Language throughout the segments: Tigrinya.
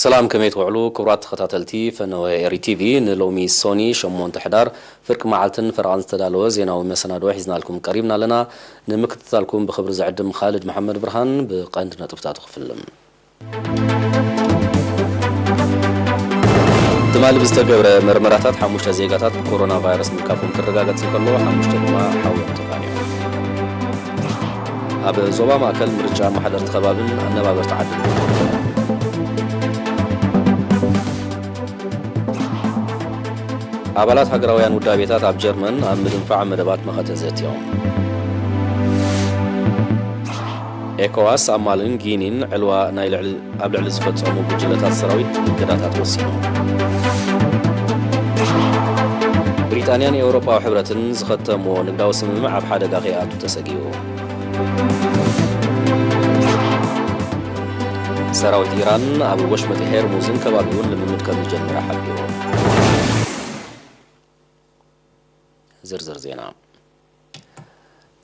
ሰላም፣ ከመይ ትውዕሉ ክቡራት ተኸታተልቲ ፈነወ ኤሪ ቲቪ? ንሎሚ ሶኒ ሸሞንተ ሕዳር ፍርቂ መዓልትን ፈረቓን ዝተዳለወ ዜናዊ መሰናድኦ ሒዝናልኩም ቀሪብና ኣለና። ንምክትታልኩም ብኽብሪ ዝዕድም ኻልድ መሓመድ ብርሃን። ብቐንዲ ነጥብታቱ ክፍልም። ትማሊ ብዝተገብረ መርመራታት ሓሙሽተ ዜጋታት ብኮሮና ቫይረስ ምልካፎም ክረጋገጽ እንከሎ፣ ሓሙሽተ ድማ ሓውዮም ተፋንዮም። ኣብ ዞባ ማእከል ምርጫ ኣመሓደርቲ ከባብን ኣነባበርቲ ዓድን። ኣባላት ሃገራውያን ውዳቤታት ኣብ ጀርመን ኣብ ምድንፋዕ መደባት መኸተ ዘትዮም። ኤኮዋስ ኣብ ማልን ጊኒን ዕልዋ ናይ ልዕሊ፣ ኣብ ልዕሊ ዝፈጸሙ ጉጅለታት ሰራዊት እገዳታት ወሲኑ። ብሪጣንያን ኤውሮጳዊ ሕብረትን ዝኸተምዎ ንግዳዊ ስምምዕ ኣብ ሓደጋ ከይኣቱ ተሰጊኡ። ሰራዊት ኢራን ኣብ ወሽመጥ ሄርሙዝን ከባቢኡን ልምምድ ከም ዝጀመረ ሓቢሩ። ዝርዝር ዜና።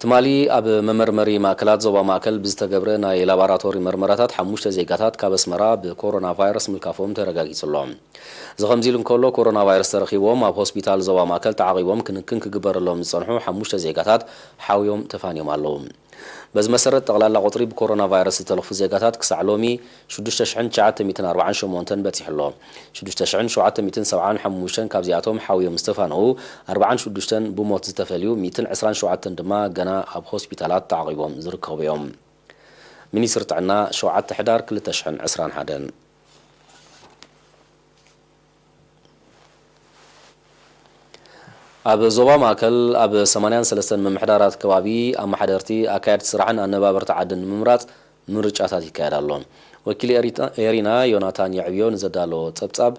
ትማሊ ኣብ መመርመሪ ማእከላት ዞባ ማእከል ብዝተገብረ ናይ ላቦራቶሪ መርመራታት ሓሙሽተ ዜጋታት ካብ ኣስመራ ብኮሮና ቫይረስ ምልካፎም ተረጋጊጹ ኣሎ። እዚ ከምዚ ኢሉ እንከሎ፣ ኮሮና ቫይረስ ተረኺብዎም ኣብ ሆስፒታል ዞባ ማእከል ተዓቒቦም ክንክን ክግበረሎም ዝጸንሑ ሓሙሽተ ዜጋታት ሓውዮም ተፋንዮም ኣለዉ። በዚ መሰረት፣ ጠቕላላ ቁጽሪ ብኮሮና ቫይረስ ዝተለኽፉ ዜጋታት ክሳዕ ሎሚ ሽዱሽተ ሽሕን ትሽዓተ ሚእትን ኣርባዓን ሸሞንተን በጺሑ ኣሎ። ሽዱሽተ ሽሕን ሸውዓተ ሚእትን ሰብዓን ሓሙሽተን ካብዚኣቶም ሓውዮም ዝተፋነዉ፣ ኣርባዓን ሽዱሽተን ብሞት ዝተፈልዩ፣ ሚእትን ዕስራን ሸውዓተን ድማ ገና ኣብ ሆስፒታላት ተዓቒቦም ዝርከቡ እዮም። ሚኒስትሪ ጥዕና፣ ሸውዓተ ሕዳር ክልተ ሽሕን ዕስራን ሓደን። ኣብ ዞባ ማእከል ኣብ ሰማንያን ሰለስተን ምምሕዳራት ከባቢ ኣመሓደርቲ፣ ኣካየድቲ ስራሕን ኣነባበርቲ ዓድን ንምምራጽ ምርጫታት ይካየድ ኣሎ። ወኪል ኤሪታ-፣ ኤሪና ዮናታን የዕብዮ ንዘዳለዎ ጸብጻብ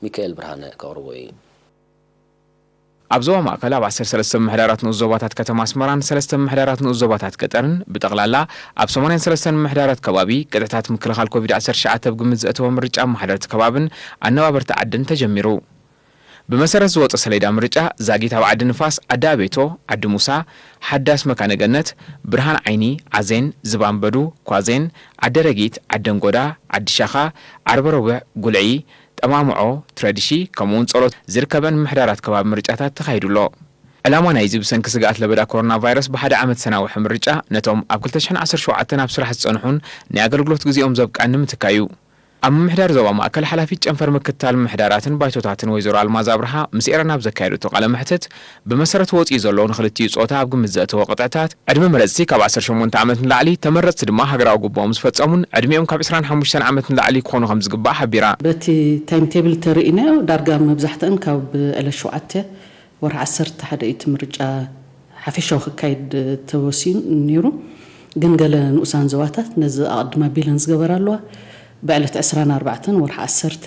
ሚካኤል ብርሃነ ከቕርቦ እዩ። ኣብ ዞባ ማእከል ኣብ ዓሰርተ ሰለስተ ምምሕዳራት ንኡስ ዞባታት ከተማ ኣስመራን ሰለስተ ምምሕዳራት ንኡስ ዞባታት ገጠርን ብጠቕላላ ኣብ ሰማንያን ሰለስተን ምምሕዳራት ከባቢ ቅጥዕታት ምክልኻል ኮቪድ ዓሰርተ ትሽዓተ ኣብ ግምት ዘእተወ ምርጫ ኣመሓደርቲ ከባብን ኣነባበርቲ ዓድን ተጀሚሩ። ብመሰረት ዝወጸ ሰሌዳ ምርጫ፣ ዛጊት ኣብ ዓዲ ንፋስ፣ ዓዲ ኣቤቶ፣ ዓዲ ሙሳ፣ ሓዳስ መካነ ገነት፣ ብርሃን ዓይኒ፣ ዓዜን፣ ዝባን በዱ፣ ኳዜን፣ ዓዲ ረጊት፣ ዓዲ እንጎዳ፣ ዓዲ ሻኻ፣ ዓርበ ረቡዕ፣ ጉልዒ፣ ጠማምዖ፣ ትረድሺ፣ ከምኡውን ጸሎት ዝርከበን ምምሕዳራት ከባቢ ምርጫታት ተኻይዱ ኣሎ። ዕላማ ናይዚ ብሰንኪ ስግኣት ለበዳ ኮሮና ቫይረስ ብሓደ ዓመት ዝሰናውሐ ምርጫ፣ ነቶም ኣብ ክልተ ሽሕን ዓሰርተ ሸውዓተን ኣብ ስራሕ ዝጸንሑን ናይ ኣገልግሎት ግዜኦም ዘብቅዐን ንምትካይ እዩ። ኣብ ምምሕዳር ዞባ ማእከል ሓላፊት ጨንፈር ምክትታል ምምሕዳራትን ባይቶታትን ወይዘሮ ኣልማዝ ኣብርሃ ምስ ኤረና ኣብ ዘካየደቶ ቃለ መሕትት፣ ብመሰረት ወጺኡ ዘሎ ንኽልቲኡ ጾታ ኣብ ግምት ዘእተወ ቅጥዕታት፣ ዕድመ መረጽቲ ካብ ዓሰርተ ሸሞንተ ዓመት ንላዕሊ፣ ተመረጽቲ ድማ ሃገራዊ ግቡኦም ዝፈጸሙን ዕድሚኦም ካብ ዕስራን ሓሙሽተን ዓመት ንላዕሊ ክኾኑ ከም ዝግባእ ሓቢራ። በቲ ታይም ቴብል ተርእይናዮ፣ ዳርጋ መብዛሕትአን ካብ ዕለት ሸውዓተ ወርሒ ዓሰርተ ሓደ እዩ እቲ ምርጫ ሓፈሻዊ ክካየድ ተወሲኑ ነይሩ። ግን ገለ ንኡሳን ዞባታት ነዚ ኣቐድም ኣቢለን ዝገበራ ኣለዋ። ብዕለት ዕስራን ኣርባዕተን ወርሒ ዓሰርተ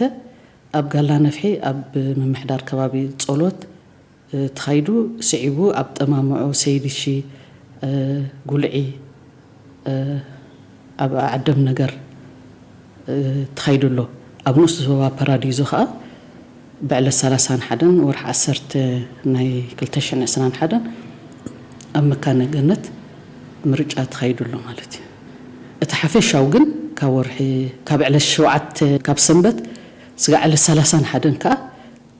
ኣብ ጋላ ነፍሒ ኣብ ምምሕዳር ከባቢ ጸሎት፣ እ፣ ተኻይዱ። ስዒቡ ኣብ ጠማምዖ፣ ሰይድሺ፣ እ፣ ጉልዒ፣ እ፣ ኣብ ዓደም ነገር፣ እ፣ ተኻይዱ ኣሎ። ኣብ ንኡስ ዞባ ፓራዲዞ ኸኣ ብዕለት ሰላሳን ሓደን ወርሒ ዓሰርተ ናይ ክልተ ሽሕን ዕስራን ሓደን ኣብ መካነ ገነት ምርጫ ተኻይዱ ኣሎ ማለት እዩ። እቲ ሓፈሻዊ ግን ካብ ወርሒ፣ ካብ ዕለት ሸውዓተ፣ ካብ ሰንበት ስጋዕ ዕለት ሰላሳን ሓደን ከኣ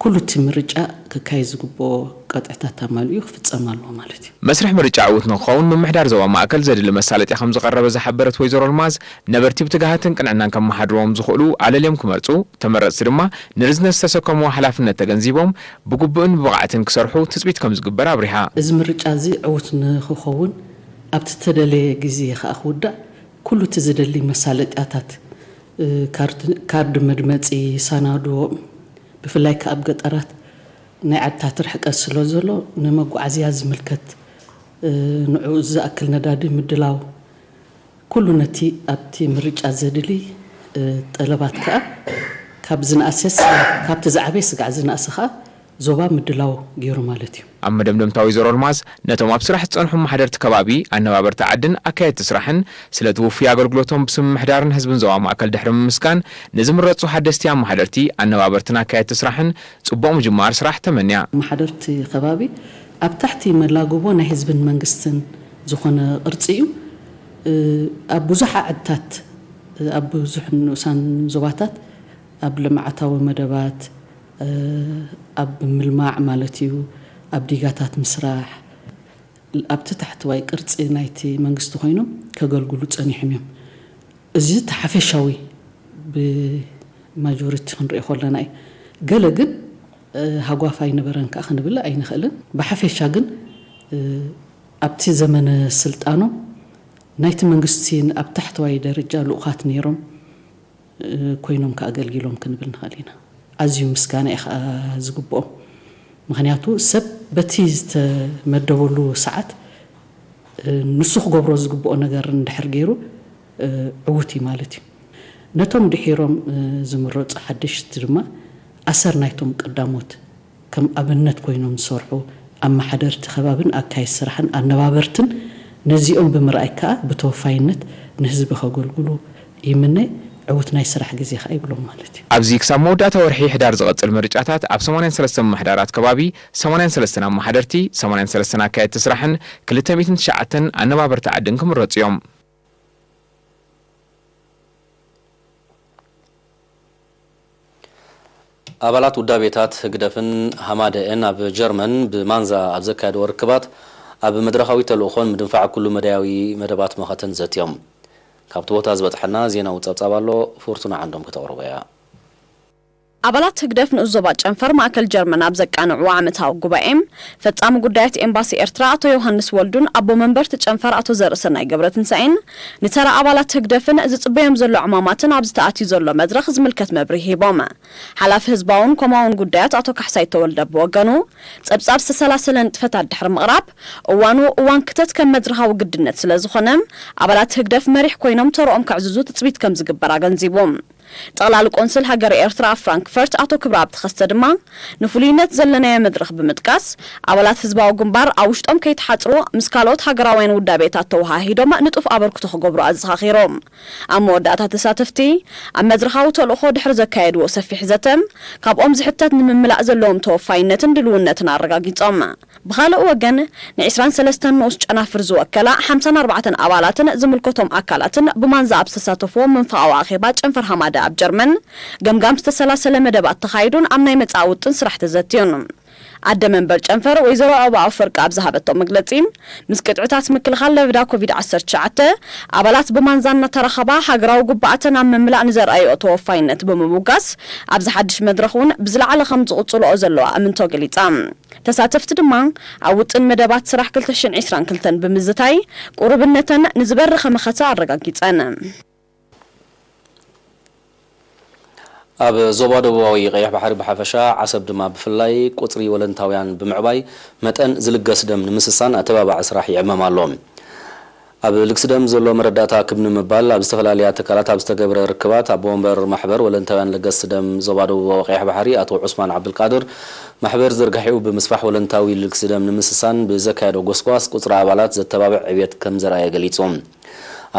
ኩሉ እቲ ምርጫ ክካየድ ዝግብኦ ቅጥዕታት ኣማሊኡ ክፍጸም ኣለዎ ማለት እዩ። መስርሕ ምርጫ ዕዉት ንክኸውን ምምሕዳር ዞባ ማእከል ዘድሊ መሳለጥያ ከም ዝቐረበ ዝሓበረት ወይዘሮ ኣልማዝ፣ ነበርቲ ብትግሃትን ቅንዕናን ከመሓድርዎም ዝኽእሉ ኣለልዮም ክመርጹ፣ ተመረጽቲ ድማ ንርዝነት ዝተሰከምዎ ሓላፍነት ተገንዚቦም ብግቡእን ብብቕዓትን ክሰርሑ ትጽቢት ከም ዝግበር ኣብሪሃ። እዚ ምርጫ እዚ ዕዉት ንክኸውን ኣብቲ ተደለየ ግዜ ከኣ ክውዳእ ኩሉ እቲ ዝደሊ መሳለጥያታት፣ እ፣ ካርድ፣ ካርድ መድመጺ፣ ሳናዶ፣ ብፍላይ ከኣ ኣብ ገጠራት ናይ ዓድታት ርሕቀት ስለ ዘሎ፣ ንመጓዓዝያ ዝምልከት፣ እ፣ ንዕኡ ዝኣክል ነዳዲ ምድላው፣ ኩሉ ነቲ ኣብቲ ምርጫ ዘድሊ፣ እ፣ ጠለባት ከኣ ካብ ዝነኣሰስ፣ ካብቲ ዝዓበየ ስጋዕ ዝነኣሰ ከኣ ዞባ ምድላው ገይሩ ማለት እዩ። ኣብ መደምደምታ ወይዘሮ ኣልማዝ፣ ነቶም ኣብ ስራሕ ዝጸንሑ ኣመሓደርቲ ከባቢ፣ ኣነባበርቲ ዓድን ኣካየድቲ ስራሕን ስለቲ ውፉይ ኣገልግሎቶም ብስም ምምሕዳርን ህዝብን ዞባ ማእከል ድሕሪ ምምስጋን፣ ንዝምረጹ ሓደስቲ ኣመሓደርቲ፣ ኣነባበርትን ኣካየድቲ ስራሕን ጽቡቕ ምጅማር ስራሕ ተመንያ። ኣመሓደርቲ ከባቢ ኣብ ታሕቲ መላግቦ ናይ ህዝብን መንግስትን ዝኾነ ቅርጺ እዩ። እ፣ ኣብ ብዙሕ ዓድታት፣ እ፣ ኣብ ብዙሕ ንኡሳን ዞባታት ኣብ ልምዓታዊ መደባት፣ እ፣ ኣብ ምልማዕ ማለት እዩ፣ ኣብ ዲጋታት ምስራሕ፣ ኣብቲ ታሕተዋይ ቅርጺ ናይቲ መንግስቲ ኮይኖም ከገልግሉ ጸኒሖም እዮም። እዚ እቲ ሓፈሻዊ ብማጆሪቲ ክንሪኦ ከለና እዩ። ገለ ግን፣ እ፣ ሃጓፍ ኣይነበረን ከኣ ክንብል ኣይንኽእልን። ብሓፈሻ ግን፣ እ፣ ኣብቲ ዘመነ ስልጣኖም ናይቲ መንግስቲ ኣብ ታሕተዋይ ደረጃ ልኡኻት ነይሮም፣ እ፣ ኮይኖም ከኣ ኣገልጊሎም ክንብል ንኽእል ኢና። ኣዝዩ ምስጋና እዩ ከኣ ዝግብኦም። ምኽንያቱ ሰብ በቲ ዝተመደበሉ ሰዓት፣ እ፣ ንሱ ክገብሮ ዝግብኦ ነገር እንድሕር ገይሩ፣ እ፣ ዕዉት እዩ ማለት እዩ። ነቶም ድሒሮም፣ እ፣ ዝምረጹ ሓደሽቲ ድማ ኣሰር ናይቶም ቀዳሞት ከም ኣብነት ኮይኖም ዝሰርሑ ኣመሓደርቲ ከባብን ኣካየድቲ ስራሕን ኣነባበርትን ነዚኦም ብምርኣይ ከኣ ብተወፋይነት ንህዝቢ ከገልግሉ ይምነ። ዕዉት ናይ ስራሕ ግዜ ከኣ ይብሎም ማለት እዩ። ኣብዚ ክሳብ መወዳእታ ወርሒ ሕዳር ዝቐጽል ምርጫታት ኣብ ሰማንያን ሰለስተን ምምሕዳራት ከባቢ፣ ሰማንያን ሰለስተን ኣመሓደርቲ፣ ሰማንያን ሰለስተን ኣካየድቲ ስራሕን ክልተ ሚእትን ትሽዓተን ኣነባበርቲ ዓድን ክምረጹ እዮም። ኣባላት ውዳቤታት ህግደፍን ሃማደኤን ኣብ ጀርመን ብማንዛ ኣብ ዘካየድዎ ርክባት ኣብ መድረኻዊ ተልእኾን ምድንፋዕ ኩሉ መዳያዊ መደባት መኸተን ዘትዮም። ካብቲ ቦታ ዝበጽሐና ዜናዊ ጸብጻብ ኣሎ፣ ፍርቱና ዓንዶም ከተቕርቦ እያ። ኣባላት ህግደፍ ንኡስ ዞባ ጨንፈር ማእከል ጀርመን ኣብ ዘቃንዕዎ ዓመታዊ ጉባኤ፣ ፈጻሚ ጉዳያት ኤምባሲ ኤርትራ ኣቶ ዮሃንስ ወልዱን ኣቦ መንበርቲ ጨንፈር ኣቶ ዘርእሰናይ ገብረትንሳኤን፣ ንተራ ኣባላት ህግደፍን ዝጽበዮም ዘሎ ዕማማትን ኣብዚ ተኣትዩ ዘሎ መድረኽ ዝምልከት መብርሂ ሂቦም። ሓላፊ ህዝባውን ኮማውን ጉዳያት ኣቶ ካሕሳይ ተወልደ ብወገኑ፣ ጸብጻብ ዝተሰላሰለ ንጥፈታት ድሕሪ ምቕራብ፣ እዋኑ እዋን ክተት ከም መድረኻዊ ግድነት ስለ ዝኾነ፣ ኣባላት ህግደፍ መሪሕ ኮይኖም ተርኦም ከዕዝዙ ትጽቢት ከም ዝግበር ኣገንዚቡ። ጠቕላሊ ቆንስል ሃገረ ኤርትራ ኣብ ፍራንክፈርት ኣቶ ክብረኣብ ተኸስተ ድማ፣ ንፍሉይነት ዘለናዮ መድረኽ ብምጥቃስ፣ ኣባላት ህዝባዊ ግንባር ኣብ ውሽጦም ከይተሓጽሩ፣ ምስ ካልኦት ሃገራውያን ውዳቤታት ተወሃሂዶም ንጡፍ ኣበርክቶ ክገብሩ ኣዘኻኺሩ። ኣብ መወዳእታ ተሳተፍቲ፣ ኣብ መድረኻዊ ተልእኾ ድሕሪ ዘካየድዎ ሰፊሕ ዘተ፣ ካብኦም ዝሕተት ንምምላእ ዘለዎም ተወፋይነትን ድልውነትን ኣረጋጊጾም። ብኻልእ ወገን፣ ንዒስራን ሰለስተን ንኡስ ጨናፍር ዝወከላ ሓምሳን ኣርባዕተን ኣባላትን ዝምልከቶም ኣካላትን ብማንዛ ኣብ ዝተሳተፍዎ መንፈቓዊ ኣኼባ ጨንፈር ሃማደ ኣብ ጀርመን፣ ገምጋም ዝተሰላሰለ መደባት ተኻይዱን ኣብ ናይ መጻኢ ውጥን ስራሕ ተዘትዩን። ኣደ መንበር ጨንፈር ወይዘሮ ኣበባ ኣፈወርቂ ኣብ ዝሃበቶ መግለጺ፣ ምስ ቅጥዕታት ምክልኻል ለበዳ ኮቪድ ዓሰርተ ትሽዓተ ኣባላት ብማንዛ እናተራኸባ ሃገራዊ ግቡኣተን ኣብ ምምላእ ንዘርኣይኦ ተወፋይነት ብምምጓስ፣ ኣብዚ ሓድሽ መድረኽ እውን ብዝለዓለ ከም ዝቕጽልኦ ዘለዋ እምንቶ ገሊጻ። ተሳተፍቲ ድማ ኣብ ውጥን መደባት ስራሕ ክልተ ሽሕን ዕስራን ክልተን ብምዝታይ፣ ቁርብነተን ንዝበረኸ መኸተ ኣረጋጊጸን። ኣብ ዞባ ደቡባዊ ቀይሕ ባሕሪ ብሓፈሻ፣ ዓሰብ ድማ ብፍላይ፣ ቁጽሪ ወለንታውያን ብምዕባይ፣ መጠን ዝልገስ ደም ንምስሳን ኣተባባዒ ስራሕ ይዕመም ኣሎ። ኣብ ልግሲ ደም ዘሎ መረዳእታ ክብ ንምባል፣ ኣብ ዝተፈላለያ ትካላት ኣብ ዝተገብረ ርክባት፣ ኣቦ ወንበር ማሕበር ወለንታውያን ለገስቲ ደም ዞባ ደቡባዊ ቀይሕ ባሕሪ ኣቶ ዑስማን ዓብዱልቃድር፣ ማሕበር ዝርጋሒኡ ብምስፋሕ ወለንታዊ ልግሲ ደም ንምስሳን ብዘካየዶ ጎስጓስ፣ ቁጽሪ ኣባላት ዘተባብዕ ዕብየት ከም ዘርኣየ ገሊጹ።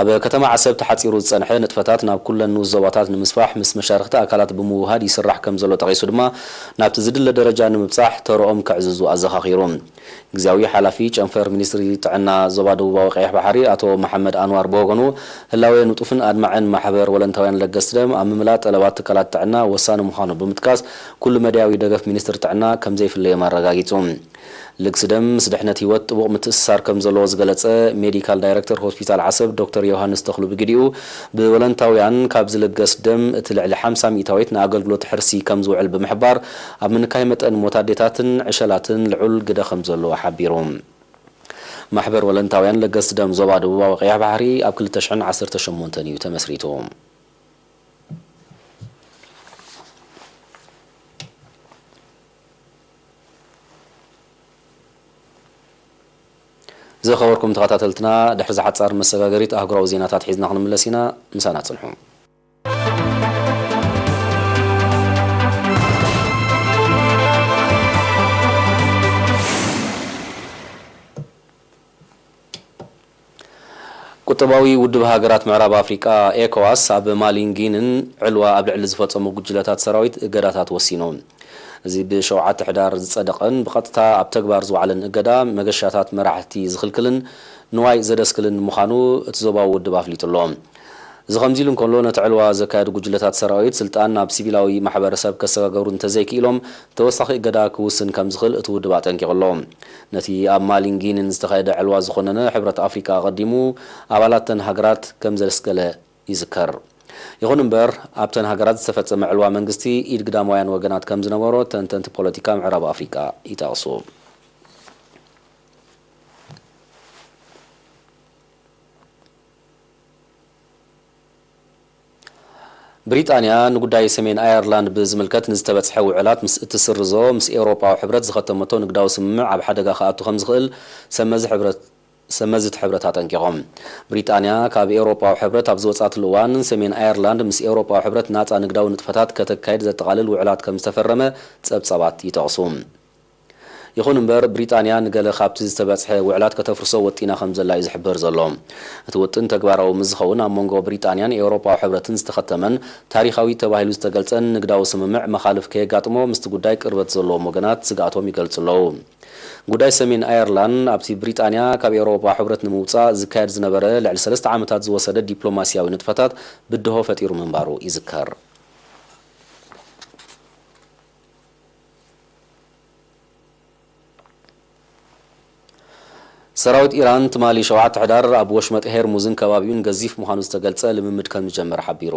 ኣብ ከተማ ዓሰብ ተሓጺሩ ዝጸንሐ ንጥፈታት ናብ ኩለን ንኡስ ዞባታት ንምስፋሕ፣ ምስ መሻርኽቲ ኣካላት ብምውሃድ ይስራሕ ከም ዘሎ ጠቒሱ ድማ፣ ናብቲ ዝድለ ደረጃ ንምብጻሕ ተርኦም ከዕዝዙ ኣዘኻኺሩ። ግዝያዊ ሓላፊ ጨንፈር ሚኒስትሪ ጥዕና ዞባ ደቡባዊ ቀይሕ ባሕሪ ኣቶ መሓመድ ኣንዋር ብወገኑ፣ ህላዌ ንጡፍን ኣድማዕን ማሕበር ወለንታውያን ለገስቲ ደም ኣብ ምምላእ ጠለባት ትካላት ጥዕና ወሳኒ ምዃኑ ብምጥቃስ፣ ኩሉ መዳያዊ ደገፍ ሚኒስትሪ ጥዕና ከም ዘይፍለዮም ኣረጋጊጹ። ልግሲ ደም ምስ ድሕነት ህይወት ጥቡቕ ምትእስሳር ከም ዘለዎ ዝገለጸ ሜዲካል ዳይረክተር ሆስፒታል ዓሰብ ዶክተር ዮሃንስ ተኽሉ ብግዲኡ፣ ብወለንታውያን ካብ ዝልገስ ደም እቲ ልዕሊ ሓምሳ ሚእታዊት ንኣገልግሎት ሕርሲ ከም ዝውዕል ብምሕባር፣ ኣብ ምንካይ መጠን ሞት ኣዴታትን ዕሸላትን ልዑል ግደ ከም ዘለዎ ሓቢሩ። ማሕበር ወለንታውያን ለገስቲ ደም ዞባ ደቡባዊ ቀይሕ ባሕሪ ኣብ ክልተ ሽሕን ዓሰርተ ሸሞንተን እዩ ተመስሪቱ። ዝኸበርኩም ተኸታተልትና፣ ድሕሪ ዝሓጻር መሰጋገሪት ኣህጉራዊ ዜናታት ሒዝና ክንምለስ ኢና። ምሳና ጽንሑ። ቁጠባዊ ውድብ ሃገራት ምዕራብ ኣፍሪቃ፣ ኤኮዋስ፣ ኣብ ማሊን ጊንን ዕልዋ ኣብ ልዕሊ ዝፈጸሙ ጉጅለታት ሰራዊት እገዳታት ወሲኑ። እዚ ብሸውዓተ ሕዳር ዝጸደቐን ብቐጥታ ኣብ ተግባር ዝወዓለን እገዳ፣ መገሻታት መራሕቲ ዝኽልክልን ንዋይ ዘደስክልን ምዃኑ እቲ ዞባዊ ውድብ ኣፍሊጡ ኣሎ። እዚ ከምዚ ኢሉ እንከሎ፣ ነቲ ዕልዋ ዘካየዱ ጉጅለታት ሰራዊት ስልጣን ናብ ሲቪላዊ ማሕበረሰብ ከሰጋገሩ እንተዘይክኢሎም፣ ተወሳኺ እገዳ ክውስን ከም ዝኽእል እቲ ውድብ ኣጠንቂቑ ኣሎ። ነቲ ኣብ ማሊንጊንን ዝተኻየደ ዕልዋ ዝኾነነ ሕብረት ኣፍሪቃ ኣቐዲሙ ኣባላተን ሃገራት ከም ዘስገለ ይዝከር። ይኹን እምበር፣ ኣብተን ሃገራት ዝተፈጸመ ዕልዋ መንግስቲ ኢድ ግዳማውያን ወገናት ከም ዝነበሮ ተንተንቲ ፖለቲካ ምዕራብ ኣፍሪቃ ይጠቕሱ። ብሪጣንያ ንጉዳይ ሰሜን ኣየርላንድ ብዝምልከት ንዝተበጽሐ ውዕላት ምስ እትስርዞ፣ ምስ ኤውሮጳዊ ሕብረት ዝኸተመቶ ንግዳዊ ስምምዕ ኣብ ሓደጋ ክኣቱ ከም ዝኽእል ሰመዚ ሕብረት ሰመዚ እቲ ሕብረት ኣጠንቂቖም። ብሪጣንያ ካብ ኤውሮጳዊ ሕብረት ኣብ ዝወጻትሉ እዋን፣ ሰሜን ኣየርላንድ ምስ ኤውሮጳዊ ሕብረት ናጻ ንግዳዊ ንጥፈታት ከተካይድ ዘጠቓልል ውዕላት ከም ዝተፈረመ ጸብጻባት ይጠቕሱ። ይኹን እምበር፣ ብሪጣንያ ንገለ ካብቲ ዝተበጽሐ ውዕላት ከተፍርሶ ወጢና ከም ዘላ እዩ ዝሕበር ዘሎ። እቲ ውጥን ተግባራዊ ምስ ዝኸውን፣ ኣብ መንጎ ብሪጣንያን ኤውሮጳዊ ሕብረትን ዝተኸተመን ታሪኻዊ ተባሂሉ ዝተገልጸን ንግዳዊ ስምምዕ መኻልፍ ከየጋጥሞ ምስቲ ጉዳይ ቅርበት ዘለዎም ወገናት ስግኣቶም ይገልጹ ኣለዉ። ጉዳይ ሰሜን ኣየርላንድ ኣብቲ ብሪጣንያ ካብ ኤውሮጳ ሕብረት ንምውጻእ ዝካየድ ዝነበረ ልዕሊ ሰለስተ ዓመታት ዝወሰደ ዲፕሎማስያዊ ንጥፈታት ብድሆ ፈጢሩ ምንባሩ ይዝከር። ሰራዊት ኢራን ትማሊ ሸውዓተ ሕዳር ኣብ ወሽመጥ ሄርሙዝን ከባቢኡን ገዚፍ ምዃኑ ዝተገልጸ ልምምድ ከም ዝጀመረ ሓቢሩ።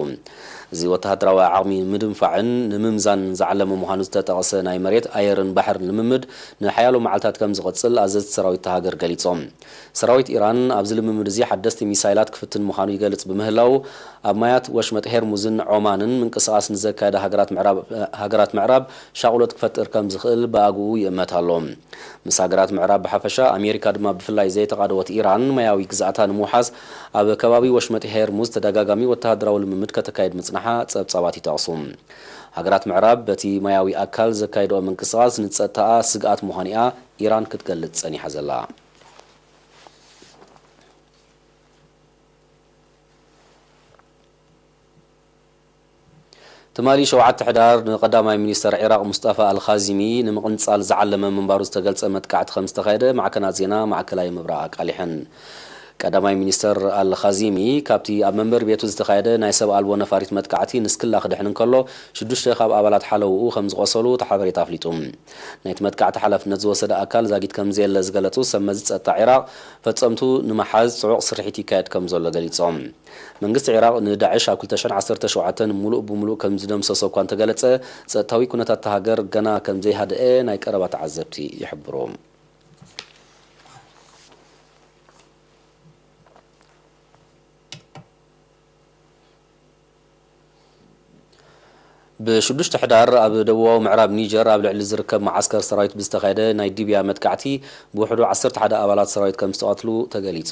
እዚ ወተሃደራዊ ዓቕሚ ንምድንፋዕን ንምምዛን ዝዓለመ ምዃኑ ዝተጠቕሰ ናይ መሬት፣ ኣየርን ባሕርን ልምምድ ንሓያሎ መዓልታት ከም ዝቕጽል ኣዘዝቲ ሰራዊት እታ ሃገር ገሊጾም። ሰራዊት ኢራን ኣብዚ ልምምድ እዚ ሓደስቲ ሚሳይላት ክፍትን ምዃኑ ይገልጽ ብምህላው፣ ኣብ ማያት ወሽመጥ ሄርሙዝን ዖማንን ምንቅስቓስ ንዘካየዳ ሃገራት ምዕራብ፣ ሃገራት ምዕራብ ሻቕሎት ክፈጥር ከም ዝኽእል ብኣግኡ ይእመት ኣሎ። ምስ ሃገራት ምዕራብ ብሓፈሻ፣ ኣሜሪካ ድማ ብፍላይ ዘይተቓደወት ኢራን፣ ማያዊ ግዝኣታ ንምውሓስ ኣብ ከባቢ ወሽመጥ ሄርሙዝ ተደጋጋሚ ወተሃደራዊ ልምምድ ከተካይድ ምጽናሓ ጸብጻባት ይጠቕሱ። ሃገራት ምዕራብ በቲ ማያዊ ኣካል ዘካይድኦ ምንቅስቓስ ንጸጥታኣ ስግኣት ምዃኑ'ያ ኢራን ክትገልጽ ጸኒሓ ዘላ። ትማሊ ሸውዓተ ሕዳር ንቀዳማይ ሚኒስተር ዒራቕ ሙስጠፋ ኣልኻዚሚ ንምቕንጻል ዝዓለመ ምንባሩ ዝተገልጸ መጥቃዕቲ ከም ዝተኻየደ ማዕከናት ዜና ማእከላይ ምብራቕ ኣቃሊሐን። ቀዳማይ ሚኒስተር ኣልኻዚሚ ካብቲ ኣብ መንበሪ ቤቱ ዝተኻየደ ናይ ሰብ ኣልቦ ነፋሪት መጥቃዕቲ ንስክላ ክድሕን እንከሎ፣ ሽዱሽተ ካብ ኣባላት ሓለውኡ ከም ዝቖሰሉ እቲ ሓበሬታ ኣፍሊጡ። ናይቲ መጥቃዕቲ ሓላፍነት ዝወሰደ ኣካል ዛጊት ከም ዘየለ ዝገለጹ ሰመዚ ጸጥታ ዒራቕ፣ ፈጸምቱ ንምሓዝ ጽዑቕ ስርሒት ይካየድ ከም ዘሎ ገሊጾም። መንግስቲ ዒራቕ ንዳዕሽ ኣብ ክልተ ሽሕን ዓሰርተ ሸውዓተን ምሉእ ብምሉእ ከም ዝደምሰሶ እኳ እንተገለጸ፣ ጸጥታዊ ኩነታት እታ ሃገር ገና ከም ዘይሃደአ ናይ ቀረባ ተዓዘብቲ ይሕብሩ። ብሽዱሽተ ሕዳር ኣብ ደቡባዊ ምዕራብ ኒጀር ኣብ ልዕሊ ዝርከብ መዓስከር ሰራዊት ብዝተኻየደ ናይ ዲብያ መጥቃዕቲ ብውሕዱ ዓሰርተ ሓደ ኣባላት ሰራዊት ከም ዝተቐትሉ ተገሊጹ።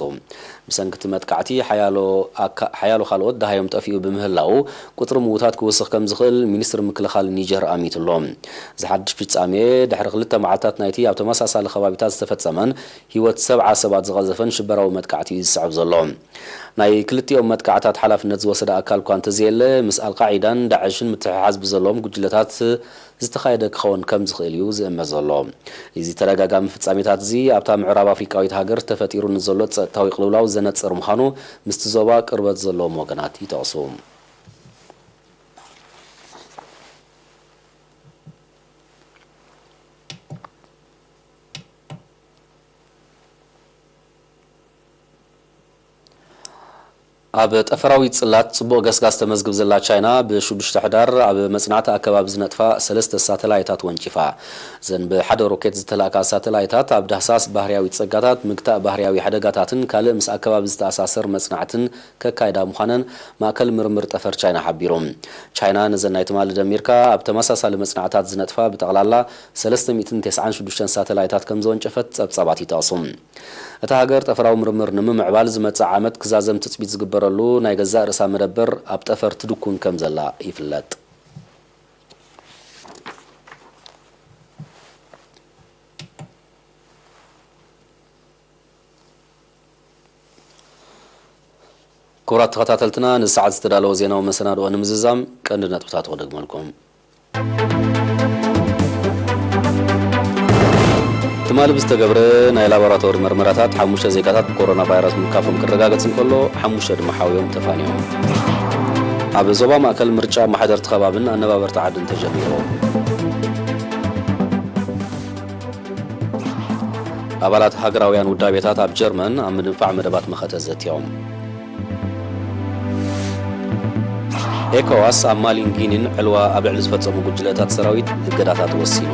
ብሰንኪ እቲ መጥቃዕቲ ሓያሎ ኣካ-፣ ሓያሎ ካልኦት ደሃዮም ጠፊኡ ብምህላው፣ ቁጽሪ ምዉታት ክውስኽ ከም ዝኽእል ሚኒስትሪ ምክልኻል ኒጀር ኣሚቱ ኣሎ። እዚ ሓድሽ ፍጻሜ ድሕሪ ክልተ መዓልታት ናይቲ ኣብ ተመሳሳሊ ከባቢታት ዝተፈጸመን ህይወት ሰብዓ ሰባት ዝቐዘፈን ሽበራዊ መጥቃዕቲ እዩ ዝስዕብ ዘሎ። ናይ ክልቲኦም መጥቃዕታት ሓላፍነት ዝወሰደ ኣካል እኳ እንተዘየለ፣ ምስ ኣልቃዒዳን ዳዕሽን ምትሕሓዝ ብዘለዎም ጉጅለታት ዝተኻየደ ክኸውን ከም ዝኽእል እዩ ዝእመት ዘሎ። እዚ ተደጋጋሚ ፍጻሜታት እዚ ኣብታ ምዕራብ ኣፍሪቃዊት ሃገር ተፈጢሩ ንዘሎ ጸጥታዊ ቅልውላው ዘነጽር ምዃኑ ምስቲ ዞባ ቅርበት ዘለዎም ወገናት ይጠቕሱ። ኣብ ጠፈራዊ ጽላት ጽቡቕ ገስጋስ ተመዝግብ ዘላ ቻይና፣ ብሽዱሽተ ሕዳር ኣብ መጽናዕቲ ኣከባቢ ዝነጥፋ ሰለስተ ሳተላይታት ወንጪፋ። እዘን ብሓደ ሮኬት ዝተላእካ ሳተላይታት፣ ኣብ ዳህሳስ ባህርያዊ ጸጋታት፣ ምግታእ ባህርያዊ ሓደጋታትን ካልእ ምስ ኣከባቢ ዝተኣሳሰር መጽናዕትን ከካይዳ ምዃነን ማእከል ምርምር ጠፈር ቻይና ሓቢሩ። ቻይና ነዘን ናይ ትማሊ ደሚርካ ኣብ ተመሳሳሊ መጽናዕታት ዝነጥፋ ብጠቕላላ ሰለስተ ሚእትን ተስዓን ሽዱሽተን ሳተላይታት ከም ዘወንጨፈት ጸብጻባት ይጠቕሱ። እታ ሃገር ጠፈራዊ ምርምር ንምምዕባል ዝመጽእ ዓመት ክዛዘም ትጽቢት ዝግበረሉ ናይ ገዛእ ርእሳ መደበር ኣብ ጠፈር ትድኩን ከም ዘላ ይፍለጥ። ክቡራት ተኸታተልትና፣ ንሰዓት ዝተዳለወ ዜናዊ መሰናድኦ ንምዝዛም ቀንዲ ነጥብታት ክደግመልኩም። ትማሊ ብዝተገብረ ናይ ላቦራቶሪ መርመራታት፣ ሓሙሽተ ዜጋታት ብኮሮና ቫይረስ ምልካፎም ክረጋገጽ እንከሎ፣ ሓሙሽተ ድማ ሓውዮም ተፋንዮም። ኣብ ዞባ ማእከል፣ ምርጫ ኣመሓደርቲ ከባብን ኣነባበርቲ ዓድን ተጀሚሩ። ኣባላት ሃገራውያን ውዳቤታት ኣብ ጀርመን ኣብ ምድንፋዕ መደባት መኸተ ዘትዮም። ኤኮዋስ ኣብ ማሊን ጊኒን ዕልዋ ኣብ ልዕሊ ዝፈጸሙ ጉጅለታት ሰራዊት እገዳታት ወሲኑ።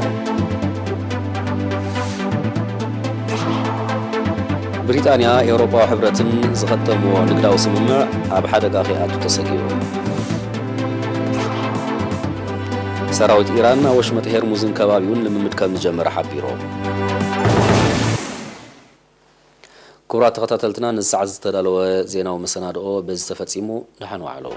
ብሪጣንያ፣ ኤውሮጳዊ ሕብረትን ዝኸተምዎ ንግዳዊ ስምምዕ ኣብ ሓደጋ ከይኣቱ ተሰጊኡ። ሰራዊት ኢራን ኣብ ወሽመጥ ሄርሙዝን ከባቢውን ልምምድ ከም ዝጀመረ ሓቢሩ። ክቡራት ተኸታተልትና፣ ንሰዓት ዝተዳለወ ዜናዊ መሰናድኦ በዚ ተፈጺሙ። ደሓን ዋዕሉ።